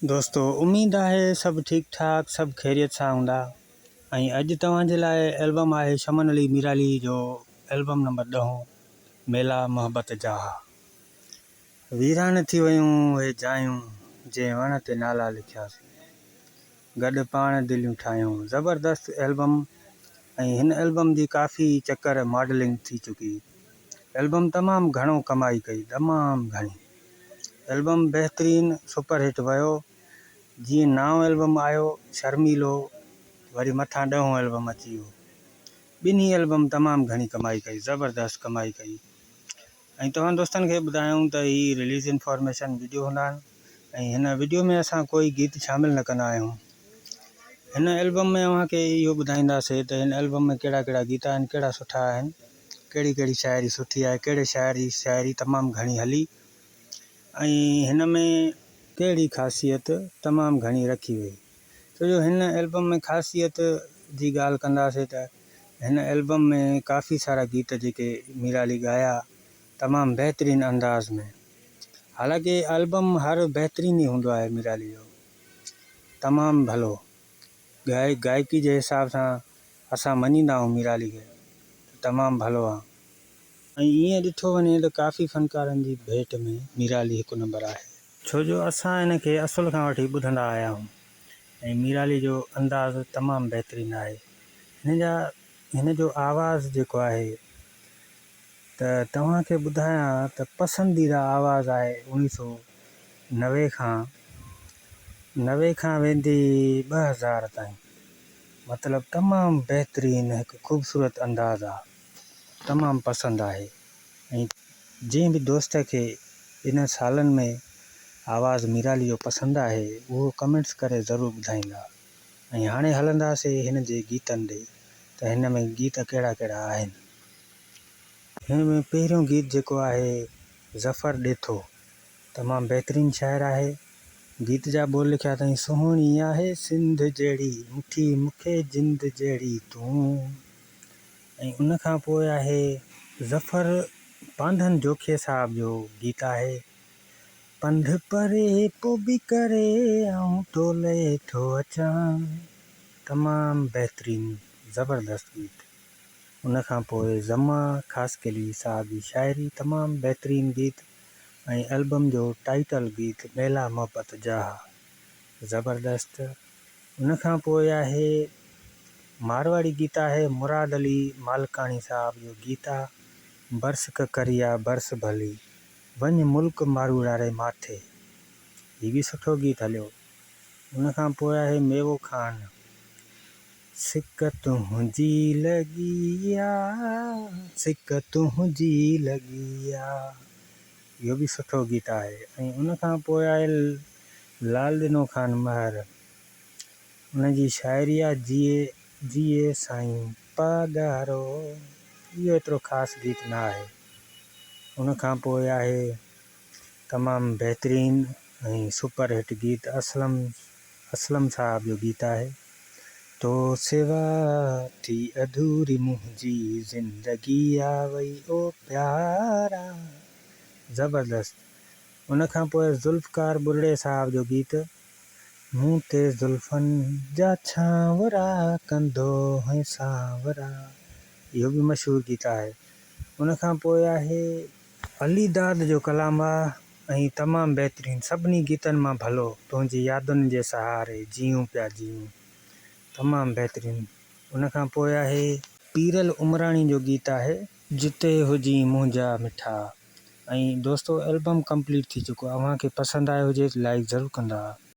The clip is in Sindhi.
دوستو اميد آهي سڀ ٺيڪ ٺاڪ سڀ خيريت سان هوندا ۽ اڄ توهان جي لاء البم آهي شمن علي ميرالي جو البم نمبر ڏهون ميلا محبت جا ها ويران ٿي ويون اهي جايون جنهن وڻ تي نالا لکياسين گڏ پاڻ دليون ٺاهيون زبردست البم ۽ هن البم جي ڪافي چڪر ماڊلنگ ٿي چڪي البم تمام گهڻو ڪمائي ڪئي تمام گهڻي البم بهترين سپر هٽ ويو جيئن نائون البم آيو شرميلو وري مٿان ڏهون البم اچي ويو ٻنهي البم تمام گهڻي ڪمائي ڪئي زبردست ڪمائي ڪئي ۽ توهان دوستن کي ٻڌايون ته هي رليز انفارميشن وڊيو هوندا آهن ۽ هن وڊيو ۾ اسان ڪوئي گيت شامل نه ڪندا آهيون هن البم ۾ اوهان کي اهو ٻڌائينداسي ته هن البم ۾ ڪهڙا ڪهڙا گيت آهن ڪهڙا سٺا آهن ڪهڙي ڪهڙي شاعري سٺي آهي ڪهڙي شاعر جي شاعري تمام گهڻي هلي ۽ هن ۾ ڪهڙي خاصيت تمام گهڻي رکي وئي ڇو جو هن البم ۾ خاصيت جي ڳالهه ڪنداسي ته هن البم ۾ ڪافي سارا گيت جيڪي ميرالي ڳايا تمام بهترين انداز ۾ حالانڪه البم هر بهترين ئي هوندو آهي ميرالي جو تمام ڀلو ڳائي گائڪي جي حساب سان اسان مڃيندا آهيون ميرالي کي ته تمام ڀلو آ. ۽ ائين ڏٺو وڃي ته ڪافي فنڪارن جي ڀيٽ ۾ ميرالي هڪ نمبر آهي. ڇو جو اسان هن کي اصل کان وٺي ٻڌندا آيا آهيون ۽ ميرالي جو انداز تمام بهترين آهي. هن جا هن جو آواز جيڪو آهي ته توهان کي ٻڌايان ته پسنديده آواز آهي اوڻيهه سو 90 کان 90 کان ويندي 2000 تائين مطلب تمام بهترين هڪ خوبصورت انداز آ تمام پسند آهي ۽ جنهن به دوست کي انهن سالن ۾ آواز ميرالي جو پسند آهي اهو ڪمينٽس ڪري ضرور ٻڌائيندا ۽ هاڻي هلنداسي هن جي گيتن ڏي ته هن ۾ گيت ڪهڙا ڪهڙا آهن. هن ۾ پهريون گيت جيڪو آهي ظفر ڏيٿو تمام بهترين شاعر آهي گيت جا ٻول لکيا اٿائين سهڻي آهي سنڌ جهڙي مٺي مونکي جند جهڙي تون ۽ ان کان پوء آهي ظفر پانڌن جوکيي صاحب جو گيت آهي پنڌ پري پو به ڪري آئون تو لئه ٿو اچان تمام بهترين زبردست گيت. ان کان پوء زما خاصخيلي صاحب جي شاعري تمام بهترين گيت ۽ البم جو ٽائيٽل گيت ميلا محبت جاها زبردست ان کان پوء آهي مارواڙي گيت آهي مراد علي مالڪاڻي صاحب جو گيت آ برس ڪڪريا برس ڀلي وڃ ملڪ ماروئڙا ري ماٿي هي به سٺو گيت هليو ان کان پوء آهي ميوو خان سڪ تنهنجي لڳي آ سڪ تنهنجي لڳي آ اهو به سٺو گيت آهي ۽ ان کان پوء آهي لال ڏنو خان مهر ان جي شاعري آ جيئي جيئي سائين پاڳارو اهو ايترو خاص گيت نه آهي ان کان پوء آهي تمام بهترين ۽ سپر هٽ گيت اسلم اسلم صاحب جو گيت آهي تو سوا ٿي اڌوري منهنجي زندگي آ وئي او پيارا زبردست ان کان پوء ذوالفقار ٻرڙي صاحب جو گيت مون تي زلفن جا ڇانورا ڪندو هئين سانورا اهو به مشهور گيت آهي ان کان پوء آهي علي داد جو ڪلام آ ۽ تمام بهترين سڀني گيتن مان ڀلو تنهنجي يادن جي سهاري جيئون پيا جيئون تمام بهترين ان کان پوء آهي. پيرل عمراڻي جو گيت آهي. جتي هجين منهنجا مٺا. ۽ دوستو البم ڪمپليٽ ٿي چڪو اوهان کي پسند آيو هجي ته لائيڪ ضرور ڪندا.